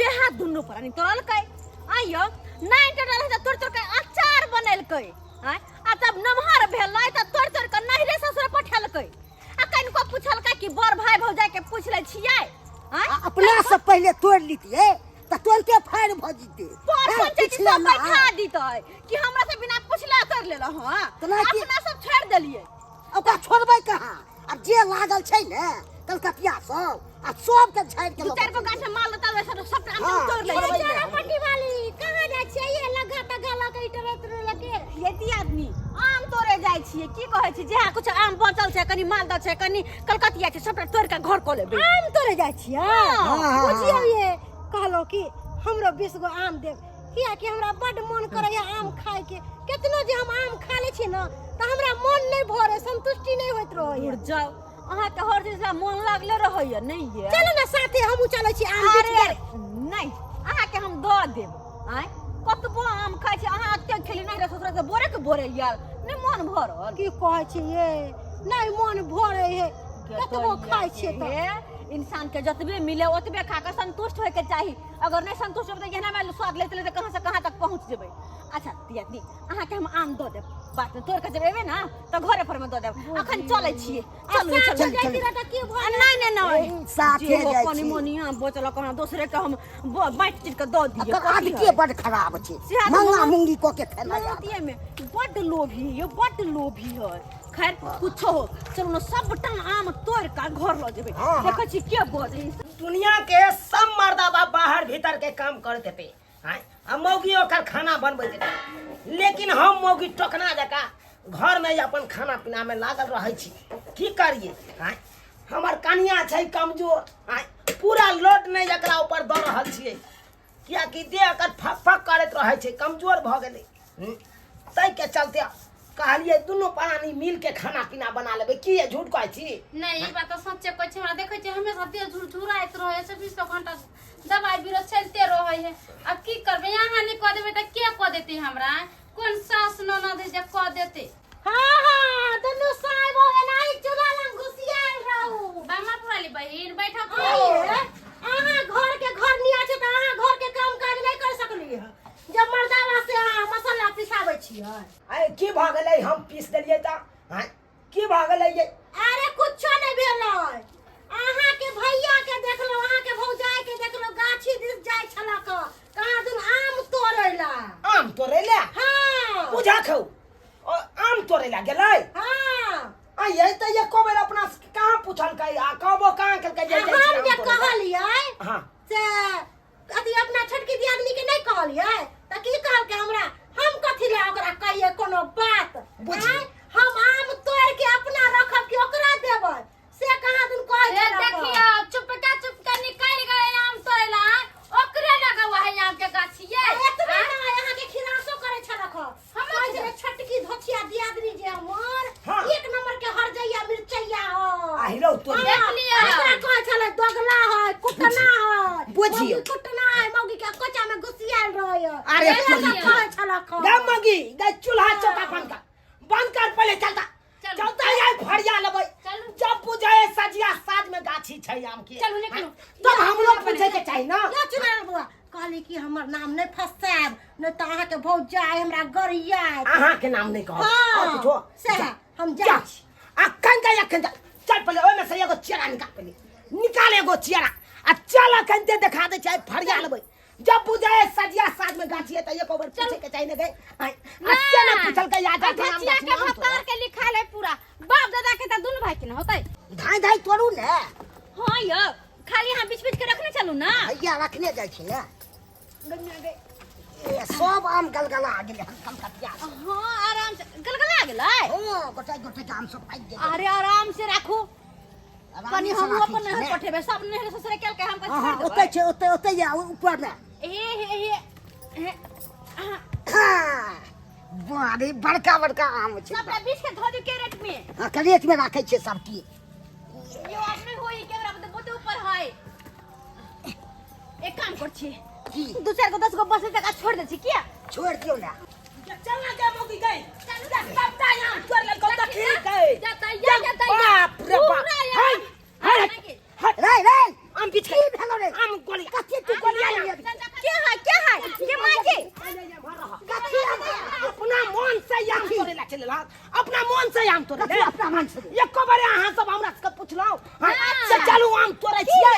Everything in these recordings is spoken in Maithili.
सेहा दुनू प्राणी तोड़लकै। आइयो नाइन टा रहै तऽ तोड़ि तोड़ि कऽ अचार बनेलकै। आँय, आ तब नमहर भेलै तऽ तोड़ि तोड़ि कऽ नैहरे ससुरे पठेलकै। आ कनिको पुछलकै कि बड़ भाय भौजाइ के पूछि लै छियै? आँय, आ अपना से पहिले तोड़ि लितियै तऽ तुरन्ते फाड़ि भऽ जेतै। पर हैं, पंचायती पिछला सब ना। बैठा दितै कि हमरा से बिना पुछले तोड़ि लेलहुँ हँ। तेना कि- अपना सब छोड़ि देलियै। ओकरा छोड़बै कहाँ? आब जे लागल छै ने कलकतिया सब, आ सबके झाड़ि के दू चारि गो गाछ में माल देता वैसे सबटा आम हाँ, तोड़ ले। छोड़बै नहि हम। पट्टी वाली कहाँ जाइ छियै? ये लग्गा तग्गा लऽ के इटरैत लगे। यदि आदमी आम तोड़े जाइ छियै, की कहै छी, जेहा कुछ आम बचल छै, कनी मालदह छै, कनी कलकतिया छै, सबटा तोड़ के घर कऽ लेबै। आम तोड़े जाइ छियै? हाँ, हाँ, बुझियौ ये कहलहुँ कि हमरो 20 गो आम देब, कियाकि हमरा बड्ड मन करैया आम खायके। केतनो जे हम आम खा लै छियै ने तऽ हमरा मन नहि भरै, संतुष्टि नहि होइत रहैया। दूर जाउ, अहाँके हर चीज ला मन लागले रहैया। नहि ये, चलू ने साथे हमहूँ चलै छी आम अरे बेच। नहि, अहाँके हम दऽ देब। आँय, कतबो आम खाइ छी अहाँ, एते खेली नहि ससुरा से बोरे के बोरे यार नहि मन भरल। की कहै छी ये, नहि मन भरै है कतबो खाइ छियै तऽ। हे, इंसान के जतबे मिले ओतबे खा के संतुष्ट होय के चाही। अगर नहि संतुष्ट होबै तऽ एहना में स्वाद लेते लेते कहाँ से कहाँ तक पहुँच जेबै। अच्छा दियादनी, अहाँके हम आम दऽ देब, बात नहि, तोड़ के जब एबै ने तऽ घरे पर में दऽ देब। अखन चलै छियै, चलू साथे चलू। जाइती रह तऽ की भऽ नहि नहि नहि, ए, साथे जे हो जाइ कनी छी। मनी आम बचल कहाँ दोसरे के हम बाँटि चिट के दऽ दियै। एकर कथी आदते है? बड खराब छै। सेहा तऽ मंगा मंगा- मुंगी कऽ के खेनाइ आदत। मंगतिये में बड्ड लोभी यौ, बड्ड लोभी है। खैर कुछो हो, चलू ने सबटा आम तोड़ के घर लऽ जेबै। हाँ, हाँ। देखै छी के बजै। दुनिया के सब मर्दाबा बाहर भीतर के काम करैत हेतै, आँय, आ मौगी ओकर खाना बनबैत हेतै, लेकिन हम मौगी टोकना जकाँ घरमे अपन खाना पीनामे लागल रहै छी। की करियै? आँय, हमर कनिया छै कमजोर। आँय, पूरा लोड नहि एकरा ऊपर दऽ रहल छियै, किएकि देह एकर फक फक करैत रहै छै, कमजोर भऽ गेलै। ताहिके चलते कहलियै दुनू प्राणी मिलके खाना पीना बना लेबै। की ये, झूठ कहै छी? नहीं, ई बात तऽ सच्चे कहै छी। हमरा देखै छी हमेशा देह झुरझुराइत रहै है, 24 घंटा दवाई बीरो चलते रहै है। आब की करबै? अहाँ नहि कऽ देबै तऽ के कऽ देतै हमरा? कोन सास ननद है जे कऽ देतै? हाँ हाँ, दुनू साहेब एनाही चूल्हा लग घुसियाल रहू। बामा पुराली बहिन बैठक। आइए, अहाँ घर के घर निया छै तऽ अहाँ घर के काम काज नहि कर सकली है, जब मर्दावा से अहाँ मसाला पिसाबै छियै। आइ की भऽ गेलै? हम पीस देलियै तऽ आँय, की भऽ गेलै ये? अरे कुछो नहि भेलै। अहाँ के भैया के देखलहुँ, अहाँ के भौजाई के देखलहुँ, गाछी दिस जाइ छलक कहाँ दुन आम तोड़ै ला। आम तोड़ै ला? हाँ। बुझा खौ, ओ आम तोड़ै ला गेलै? हाँ। आ ये तऽ एको बेर अपना सबके कहाँ पुछलकै आ कहबो कहाँ केलकै जे आ जाइ छी हम आम जे तोड़ै ला? कहलियै हाँ। से अथी अपना छोटकी दियादनी के नहि कहलियै तऽ की कहलकै हमरा? हम कथी लए ओकरा कहियै कोनो बात? बुझ- आँय, हम आम तोड़ि के अपना रखब कि ओकरा देबै, से कहाँ दिन कहै ए, छलक। देखियौ, चुपका चुपका निकलि गेलै आम तोड़ै ला, ओकरे लगवा है आम के गाछी ये। आ एतबे नहि, अहाँके खिलासो करै छलक हँ। हमर कहै छलै छोटकी धोछिया दियादनी जे हमर हाँ। एक नंबर के हरजैया मिरचैया है। आ हिरौ तोरी। हाँ, देख लिअ। एकरा कहै छलै दोगला है, कुटना है। बुझियौ। मौगी कुटना है, मौगी के कोचा में घुसियाल रहै है। अरे एना सब तोरी। कहै छलक हँ। गे मौगी, गे चूल्हा चौका बंद कर, बंद कर पहिले, चलता चलू। चलता यार फरिया लेबै। चलू। जब बुझे सजिया साँझ में गाछी छै आम के। चलू, निकलू। तब हमरो पूछे के चाही ना। यो चुनार बुआ कहली कि हमर नाम नहि फसायब, नहि तऽ अहाँके भौजाई हमरा गरियात। अहाँ के नाम नहीं कहब। हाँ, और कुछो? सएह, जा। हम जा। जाइ छी। अखन जा, अखन जा, चल पहिले ओहिमे से एगो चेरा निकाल, पहिले निकाल एगो चेरा आ चल, अखन ते देखा दै छै फरिया लेबै। जब बुझे सजिया साँझ में गाछी है त एको बेर पूछे के चाही ने गई। आय, आ से ने पूछल के याद आम धचिया गाछी के में आम भतार के लिखायल है पूरा बाप दादा के, त दुनू भाई के न होतै। धाय धाय तोड़ू ने। हाँ यौ, खाली अहाँ बीच बीच के रखने चलू ना। भैया रखने जाइ छी ने। ए, सब आम गलगला गेलै हन कलकतिया से। हाँ, आराम से गलगला गेलै। हँ, गोटे गोटे के आम सब पाकि गेलै। अरे आराम से राखू। आरामे कनी से हमहूँ राखै अपन छी नहर ने। पठेबै, सब नहर ससुरे केलकै, हम हँ हँ छोड़ि ओतै देबै। छै, ओतै ओतै या ऊपर मे। हे हे हे हे, अहाँ हाँ, बारे बड़का बड़का आम छै। सबटा बीछ के धो दियौ कैरेट में। हाँ, करेट में राखै छियै सब की। यो अपने होई केकरा बते बहुते ऊपर है। एक काम कर छी, की? दू चार गो 10 गो बस तक छोड़ दे छी किया? छोड़ दियौ ने। चल ना गे मौगी गई, सबटा आम तोड़ लेलकौ तऽ ठीक है। जतैया जतैया बाप रे बाप, पूरा हाय आम। हाय हाय, रे रे, आम बीछ की भेलो रे? आम गोलिया कथी तू गोलिया गोलिया? सामान छै एको बार अहाँ सब हमरा सबके पुछलहुँ हाँ, से चलू आम तोड़ै छियै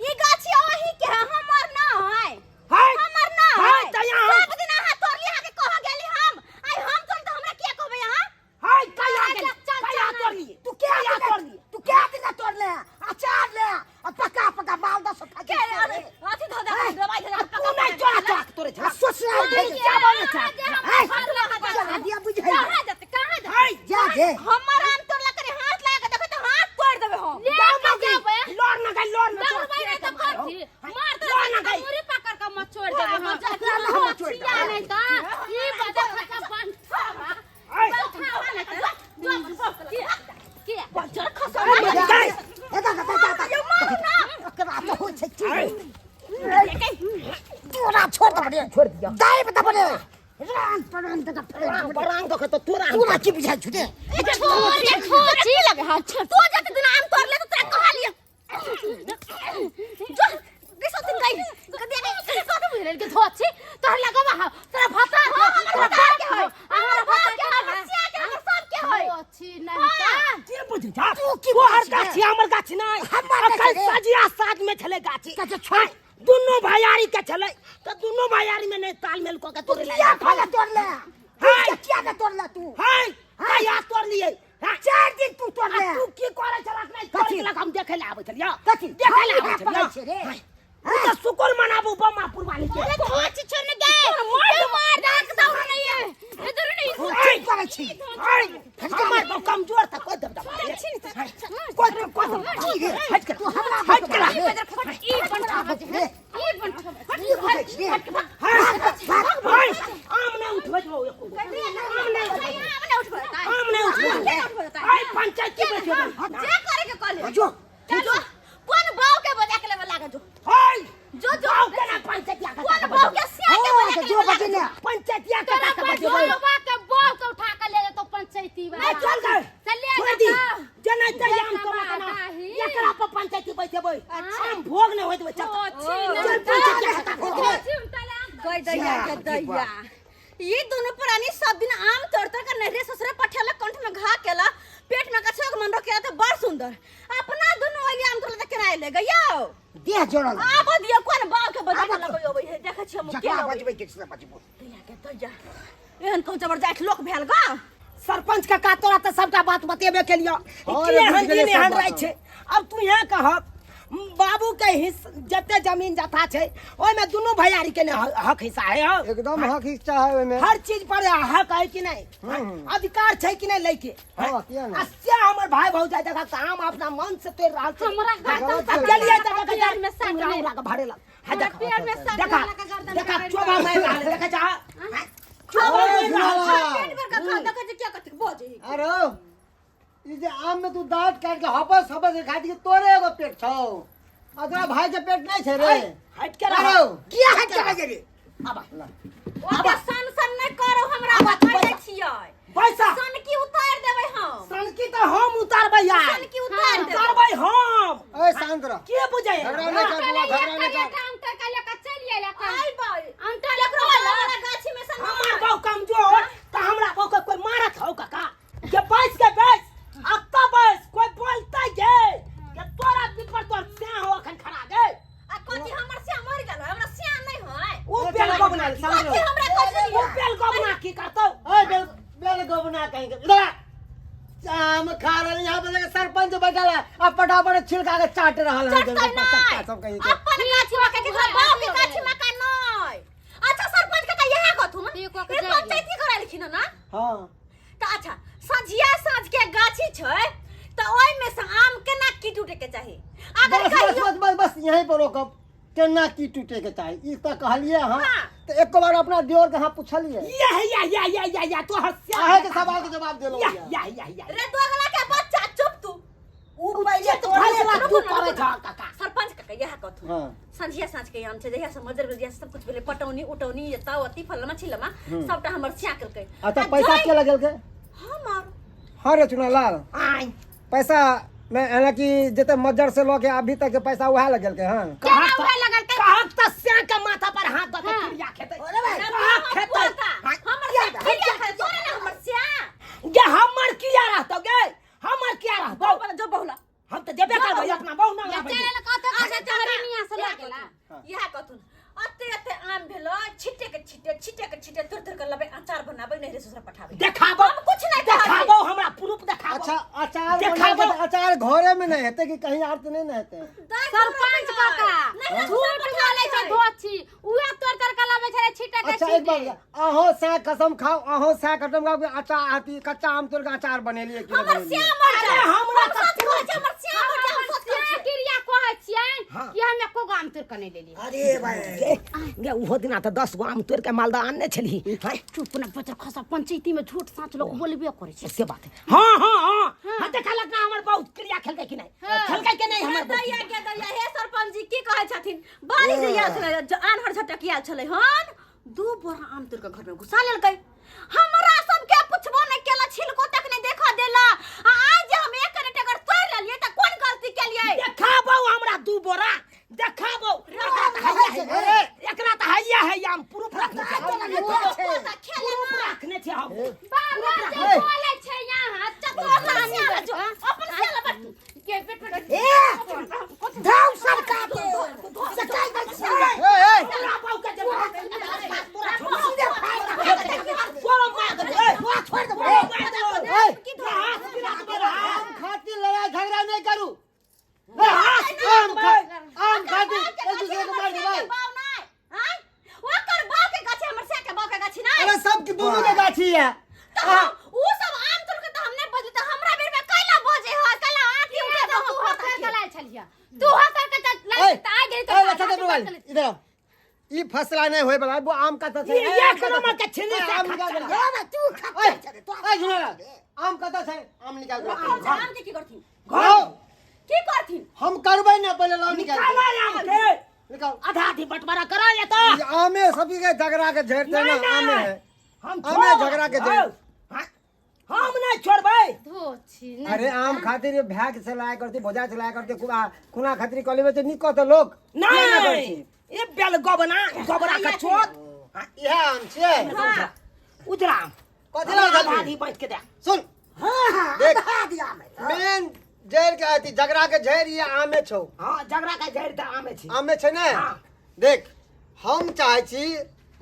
ई गाछी अहीं के है हमर न है है हमर न है है तऽ यहाँ सब दिन अहाँ तोड़ली अहाँ के कह गेली हम आइ हम तोड़ तऽ हमरा किया कहबै अहाँ है कहिया चल, गेली चल, कहिया चल। तोड़लियै तू के कहिया तोड़लियै तू के दिन तोड़ले अचार ले आ पका पका मालदह सब खा के अथी धऽ दे दवाई धऽ दे तू नहि चोरा चोरा के तोड़ै आ छला सोचना भेज जाबो नहि छा है चला दिया बुझै कहाँ जते कहाँ जते है जा दे हमर आम तोड़ला करे हाथ लगा के देखो तऽ हाथ तोड़ देबै हम ले जाओ के मौगी जेबै। लड़ न गई लड़ न दौड़बै नहि तऽ कथी मार दे लड़ न गई मुरी पकड़ के मचोड़ देबै हम ओकरा ना हम मचोड़ि देबै। छिया नहि तऽ ई बजा खचा बंठावा है बंठावा नहि तऽ जो अपन बाप के लगा। के बच्चा खसा है मौगी गई ए दा दा दा दा मारू ना ओकरा तो होइ छै की है तोरा छोड़ दे बड़े छोड़ दिया दाइब दे बड़े राम परम दे राम बरांग दो तो तोरा तोरा की बुझाइ छु रे छोड़ दे खोची लगे हां तू जते दिन आम तोड़ ले तो तोरा कहलिए जो गई सोतिन गई कदे गई कथी बुझल के धोची तोहर लगवा हा तोरा भता हां हमर भता के होय हमर भता के होय हमर सिया के हमर सब के होय धोची नहीं तऽ के बुझ जा तू की तोहर बुझै छी गाछी हमर गाछी नहि हमर गाछी अखन रे। सजिया साथ में छलै गाछी कहे छोड़ दुनू भैयारी के छलै तऽ दुनू भैयारी में नहि तालमेल कऽ के तू तोड़े किया फल तोड़ले हाय। किया ने तोड़ले तू हाय कहिया तोड़लियै हाँ? चार दिन तू तोड़ले आ तू की करै छलक नहि कथी? तोड़ै छलक हम देखै लए आबै छलियै कथी? देखै लए हम आबै इएह पकड़ै छलियै छियै रे। हाय। उ तऽ शुक्र मनाबू बम्मा पुरवाली के अरे धोची छोड़ ने गए मार मार डाक दौड़ नहीं है इधर नहीं तू की करै छी हाय हमर तो कमजोर था कोई दबदबा कोई कोई की रे हट कर तू हमरा हट कर रे ई बंठावा रे ई बंठावा की बुझै छी रे हाय आम नहि उठबै छौ एको गो। आम नहीं आम नहीं उठबै आम नहि उठबै के उठबै आइ पंचायती बैठेबै जे करे के कले जो चलो कोन बाऊ के बजा के लेबे लागे जो हाय जो जो बाऊ के ना पंचायतिया के कोन बाऊ के सिया के हाँ, बजा के जो लेबे लागे बजे ने पंचायतिया के तोरा का बजेबै बंठवा के बॉल के उठा के ले जेतो पंचायती वाला नहीं चल गए चलिए छोड़ दी जाता। जेना ते आम तोड़ा के ना दाही। एकरा पर पंचायती बैठेबै आम भोग नहि होइत चल धोची चल नहीं पंचायतिया के का बजेबै धोची उतारे आम गई दैया के दैया ये दोनों प्राणी सब दिन आम तोड़ तोड़ के नहरे ससुरे पठेला कंठ में घा केला पेट में कछुआ के मन रखेला तो बड़ सुंदर अपना दोनों ओली आम तोड़ के केना ले गयो देह जोड़ल आब दियो कोन बाप के बजा के आब लगो अबै है देखै छी हम के जकरा अबै बजबै के से बजबो दैया के दैया एहन कहूँ जबरदस्त लोक भेल गा सरपंच काका तोरा तऽ सबटा बात बतेबे केलियो हाँ कि रे, एहन बुझि दिन गेलियै एहन सब रहै बात। छै अब तू यहाँ कहक बाबू के हिस्स जते जमीन जथा छै ओहिमे दुनू भैयारी के ने हक हिस्सा है हौ एकदम हक हिस्सा है ओहिमे हर चीज पर हक है कि नहीं अधिकार छै कि नहीं लैके हाँ, किया नहीं? आ से हमर भाई भौजाई देखा तऽ हम अपना मन से तोड़ रहल छी हमरा गर्दन आ गेलियै तऽ देखा पेड़ में साट उड़ा ले। उड़ा के भरे लग हा हमरा देखा पेड़ में साट देखा लेलक गर्दन देखा पकड़ि चोभा मारि रहल है, देखा जा चोभा अरे मारि रहल छै। झुला। पेट भर के खा देखै छी क्या कथी बजै अरे ई जे आम में तू दांत काट के हपस हपस के खाती तोरे एगो पेट छौ आ तोरा भाई के पेट नहीं छै रे हट के रह अरे किया हट के रह रे आबा ओते सन सन नहि करू हमरा बता दै छियै पैसा सन की उतार देबै हम सनकी तऽ हम उतारबै यार सन की उतार देबै उतारबै हम ए शांत रह के बुझै झगड़ा नहीं कर बुआ झगड़ा नहीं कर काम तर का लेके चलि आयल आइ बाइ अंटा केकरो वाला गाछी में सन हमर बाऊ कमजोर तऽ हमरा बाऊ के कोई मारत हौ काका के बैस के बैस अत्ता बैस कोई बोलता गे के तोरा पीठ पर तोर स्या हो अखन खड़ा गे आ कथी हमर सिया मर गेल हमरा सिया नहीं है उ बेल गबना शांत कथी रह हमरा कथी उ बेल गबना की करतौ ए बेल बेल गोबना कहीं के इधर आ। आम खा रहल यहाँ पे देखा सरपंच बैठल है आ फटाफट छिलका के चाट रहल है चटतै पत्ता सब कहीं नहीं के अपन गाछी मका के बाप के गाछी मका नहीं अच्छा सरपंच काका यहाँ कहथुन ठीक हो के ई जाइए। पंचायती कराइलखिन ना हाँ तऽ अच्छा सँझिया साँझ के गाछी छै तऽ ओहिमे से आम केना की टूटे के चाही अगर बस बस कहियो बस बस बस यहीं पर रोकब केना की टूटे के चाही ई तऽ कहलिए अहाँ हाँ। तऽ एको बार अपना दियोर के अहाँ पुछलिए या या या या या या तो हस्या अहे के सवाल के जवाब देलहुँ या यऽ। या या या रे दोगला के बच्चा चुप तू उ पहिले फैसला तू करै छह काका सरपंच काका इएह कहथुन हाँ संझिया साँझ के आम छै जहिया से मजर भेल जहिया से सब कुछ भेलै पटौनी उटौनी एता ओती फलमा छिलमा सबटा हमर स्या केलकै अच्छा आ पैसा जै- के लगेलकै हमर हाँ रे चुना लाल आय पैसा मैं हालांकि जते मजर से लऽ के अभी तक के पैसा उएह लगेलकै हाँ कहक उएह लगलकै? कहक त स्या के माथा पर हाथ दऽ के क्रिया खेतै अरे भाई, कहक खेतै हमर स्या क्रिया खेतै तोरे ने हमर स्या गे हमर किया रहतौ गे हम बनाबै नैहरे ससुरा पठाबै। देखाबो। हम कुछ नहीं कहलियै। देखाबो, हमरा प्रूफ देखाबो। अच्छा, अचार देखाबो। बना के अचार घरे में नहीं हेतै कि कहीं आर तऽ नहीं ने हेतै? सरपंच काका झूठ बोलै छै, धोछी उहे तोड़ तोड़ के लाबै छलै छीटा के। अच्छा, एक बात, अहो सै कसम खाओ, अहो सै कसम खाओ कि अचार अथी कच्चा आम तोड़ के अचार बनेलिए कि नहीं हमर बनेलिए? श्याम मर अरे जाए। हमरा हम तऽ सच कहै छी, हमर श्याम मर जाए, हम सच कहै छी। क्रिया कहै छियै कि हम एको गो आम तोड़ के नहि लेलियै। अरे भाई गे गे, उहो दिना तऽ 10 गो आम तोड़ के मालदह आनने छलही हैं? चुप न बचर खसा, पंचायती में झूठ साँच लोग बोलबे करै छै। से बात है। हाँ हाँ हाँ हाँ, देखलक ना हमर बहुत क्रिया खेलकै कि नहि, खेलकै कि नहि हमर बहुत? दैया के दैया, हे सरपंच जी, की कहै छथिन? बारिश जे आयल छलै, आन्हर झटक आयल छलै हन, 2 बोरा आम तोड़ के घर में घुसा लेलकै, हमरा सबके पुछबो नहि केला, छिलको तक नहि देखा देला। आ आज जे हम एक करेट अगर तोड़ लेलियै तऽ कोन गलती केलियै? देखाबो हमरा 2 बोरा देखाबो। एकरा तऽ हैया है, एकरा तऽ हैया है, हम प्रूफ रखने छी, प्रूफ रखने छी हम। बाबा जे बोलै छै यहाँ तू अपन सियाला जो, अपन सियाला बस तू। के पेट पेट। ए धाव सरकार के सकाई दै छै। ए, ए, तोरा बाऊ के जमा तोरा सीधे फाड़ दे। तोरा मार देबो, ए, तोरा छोड़ दे। तोरा मार देबो। ए, तोरा हाथ गिरा देबो, तोरा हाथ। आम खातिर लड़ाई झगड़ा नहीं करू। तोरा हाथ गिरा आम खा, देबै। आम खातिर एक दूसरे के मार देबै। बाव नहि आँय, ओकर बाव के गाछी, हमर से के बाव के गाछी नहि। अरे सब के दोनों के गाछी है। तऽ उ सब आम तोड़ के तऽ हम नहि बजली, तऽ हमरा बेर में कैला बजे है, कैला आँखि उठा दो। तू हकर के लाल छलिया, तू हकर के त लाल ए, त आ गेल। ए, अच्छा तो मोबाइल इधर आओ। ई फसला नहीं होए वाला, वो आम का तो ई एक नंबर के छिन्नी से आम निकाल खच्चर। के ए बा, तू खच्चर छे, तू ए, सुनो ना, आम कतऽ छै? आम निकाल के आम आम के की करथिन? घर की करथिन? हम करबै ने, पहिले लाउ निकाल के। निकाला आम के। निकाल। आधा आधी बंटवारा करा ये तो। ई आमे सभी के झगड़ा के झेड़ते ना। नहीं, नहीं। आमे है। हम आमे छोड़ब। झगड़ा के झेड़। हाँ, हम नहीं छोड़बै। धोछी। अरे आम खातिर भाग से लाया करती, भोजा से लाया करती, कुना खातिर कलेबे तो निक कहते लोग। किया ना करै नहीं छी? ये बेल गोबना गोबरा के चोट। हाँ, इएह आम छियै। उजरा उजरा आम। कथी लए हमरा उजरा? आधी बाँटि के दे। सुन। हाँ हाँ देख। आधा दिया मैं। मेन जड़ के अथी झगड़ा के झेड़ ये आमे छौ। हाँ, झगड़ा के झेड़ तऽ आमे छी। आमे छै ने? हाँ। देख, हम चाहे छी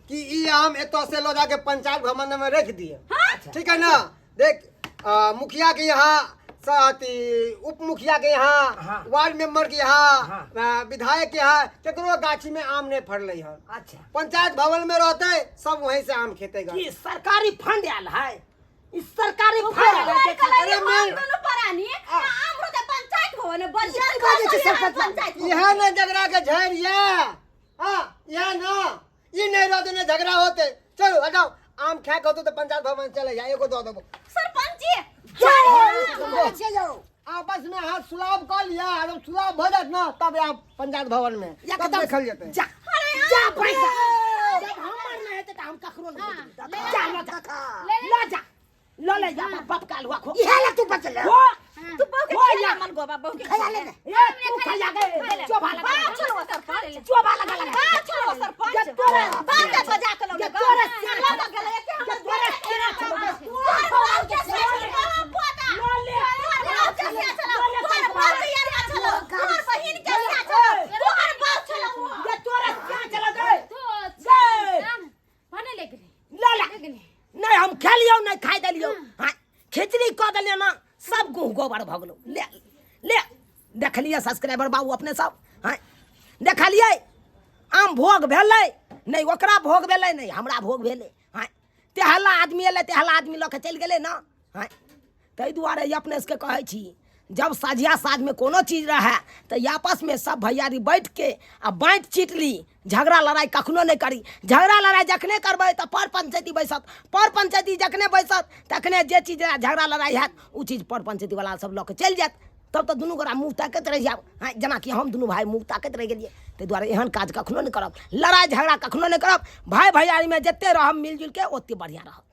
कि ई आम एतऽ से लऽ जाके पंचायत भवन में रख दिए, ठीक है ना? देख, मुखिया के यहाँ, अथी उप मुखिया के यहाँ, वार्ड मेंबर के यहाँ, विधायक के यहाँ, केकरो गाछी में आम नहीं फड़ले हन। अच्छा। पंचायत भवन में रहते सब वहीं से आम खेते गा। की सरकारी फंड आयल है? ई सरकारी फंड आयल है। अरे दुनू प्राणी आम रोते पंचायत भवन बजार की बाजै छै सरपंच? पंचायत भवन। यह ने झगड़ा के झेड़ ये, हाँ, यह ना ई नहीं रहते ने झगड़ा होते। चलो हटाओ, आम खा के होते तो पंचायत भवन चले जा, एगो दऽ देबो। सरपंच जी। छै यौ। आपस में हाथ सुलाभ कर लिया, जब सुलाभ भऽ जायत ना तब आप पंचायत भवन में तब एकदम देखल जेतै। जा जा पैसा, जब हमर नहि हेतै तऽ हम ककरो नहि देबै। जा लऽ जा, लऽ जा, लऽ ले जा, अपन बाप काल हुआ खो। इहे ला तू बचल। खो। तू बहू के हो खिला या। मन गोबा बहू के खया ले ने। ए, तू खैया के चोभा लगा बाप छलो सरपंच। चोभा लगा लगा। बाप छलो सरपंच। जे तोरे- बाप के बजा के लौने जे तोरे सिर लगा गेलै के हमर जे तोरे सिर छलो। तोहर बाप के सिर छलो पोता। लऽ ले। तोहर बाप के सिर छलो, तोहर बाप के यार छलो, तोहर बहिन के सिर छलो, तोहर बाप छलो। जे तोरे सिर छलो गे। धोछी गे। भने ले गेलै। लऽ ले। ले गेलै। नहि हम खेलियौ, नहि खाइ देलियौ। हाँ, खिचड़ी कऽ देलियौ ने, सब गुह गोबर भऽ गेलौ। ले ले, देखलियै सब्सक्राइबर बाबू अपने सब? हाँ, देखलियै आम भोग भेलै नहि, ओकरा भोग भेलै नहि, हमरा भोग भेलै। हाँ, तेहला आदमी एलै, तेहला आदमी लऽ कऽ चलि गेलै ने। हाँ, ताहि दुआरे अपने सबके कहै छी, जब साझिया साझमे कोनो चीज रहए तऽ आपसमे सब भैयारी बैठके आ बाँटि चीट ली, झगड़ा लड़ाइ कखनो नहि करी। झगड़ा लड़ाइ जखने करबै तऽ पर पंचायती बैसत, पर पंचायती जखने बैसत तखने जे चीज झगड़ा लड़ाइ हैत ओ चीज पर पंचायतीवला सब लऽ कऽ चलि जायत, तब तऽ दुनू गोरा मुँह ताकैत रहि जायब। हाँ, जेनाकि हम दुनू भाय मुँह ताकैत रहि गेलियै। ताहि दुआरे एहन काज कखनो नहि करब, लड़ाइ झगड़ा कखनो नहि करब। भाय भैयारीमे जते रहब मिलजुलि के ओते बढ़िआँ रहब।